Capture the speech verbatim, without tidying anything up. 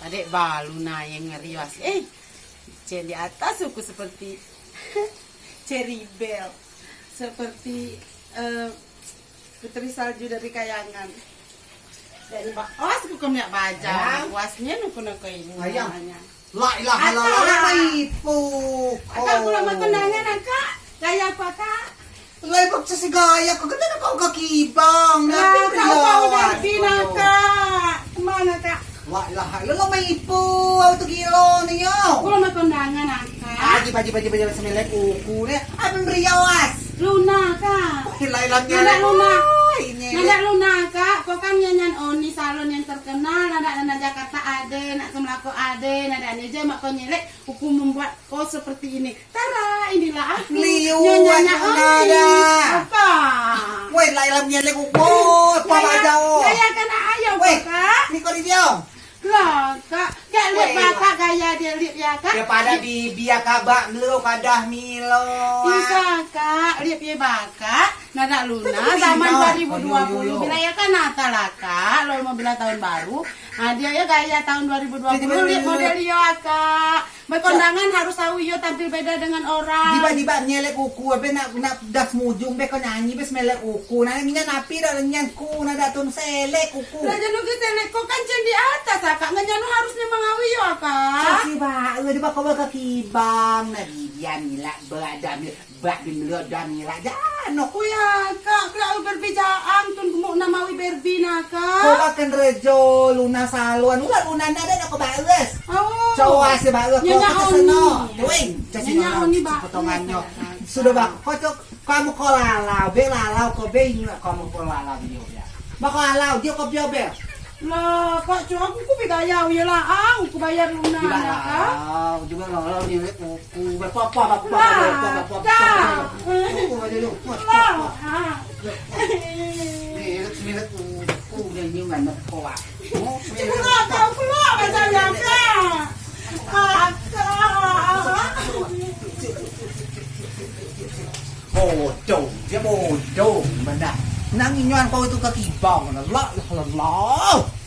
Adek balu naeng ngerias. Eh, cen di atas uku seperti Cherry Bell. Seperti eh, putri salju dari kayangan. Dari ba- awas uku kemliak baja. Ayang. Puasnya nuku nuku ini. Ayang. Namanya. La ilaha illallah, la ipu. Akak, kulo mau kondangan, Akak. Gaya apa, Kak? Lah, ibu sesi gaya, kau kena kau kaki bang. Lah, kau kau udah bina, Kak. Kemana, Kak? La ilaha illallah, ma ipu. Au tu gilo ni yo. Kulo mau kondangan, Akak. Aji, aji, aji, aji, semelek uku ni. Apa berias? Luna, Kak. Wah, la ilaha illallah. Nadeak Luna. Ini. Nadeak Luna, Kak. Kau kan nyanyian Oni salon yang terkenal. Nadeak, nadeak Jakarta ade, nak Semlako ade, nadeak ni je mak kau nyelek. Uku membuat kau seperti ini. Tara, inilah aku. Liu, nyonya Oni. Apa? Woi, la ilam nyelek uku. Apa aja? Gaya kan ayo, Kak. Ni kau di dia. Lah, Kak, Kak, lihat bakak gaya dia, lihat ya, Kak. Ya, pada bibi ya, Kak, bak melo, kadah milo. Bisa, Kak, lihat ya, bakak. Nadeak Luna, zaman dua ribu dua puluh, bila ya kan Natal, Kak, lo mau bila tahun baru. Ah, dia ya gaya tahun dua ribu dua puluh, lihat model dia, Kak. Berkondangan harus tahu yo tampil beda dengan orang. Jiba-jiba nyelek uku, abe nak, nak das mujung, be kau nyanyi, be semelek uku. Nah, nyan api dah, nyan ku, nadeak tun selek uku. Lah, jangan ke selek, kau kan cen di atas, Kak. Ngan nyanu harusnya mengawi yo, Kak. Kasih ba, eh, jiba kau bakal kibang, nah, bibian milak, beradam, Bak di melo dah milak jano. Uya, Kak, kelak berbijaan tun gemuk nama wi berbi na, Kak. Ko bak kenrejo Luna salon, ulah Luna nade nak ko baes. Oh. Coa si baes ko. Nyonya Oni. Weng, casi Nyonya Oni ba. Potongannya. Sudah bak, ko cok, kamu ko lalau, be lalau ko be ingat kamu ko lalau dia. Bak ko lalau, dia ko bio be. Lah, Kak, cuma aku ku bi gaya, ya lah, ang, ku bayar Luna, ya, Kak. Juga lalau ni, ku, ku, berapa, apa, apa, apa, apa, apa, apa, apa. Lah, Kak. Ku aja lu. Lah, ah. Ni, semirit ku, ku, dia ni mana kuat. Pulang, Kak, pulang, Kak. Ah, Kak. Bodoh, dia bodoh, benar. Nang inyoan kau itu kaki bang, lah, lah, lah, lah.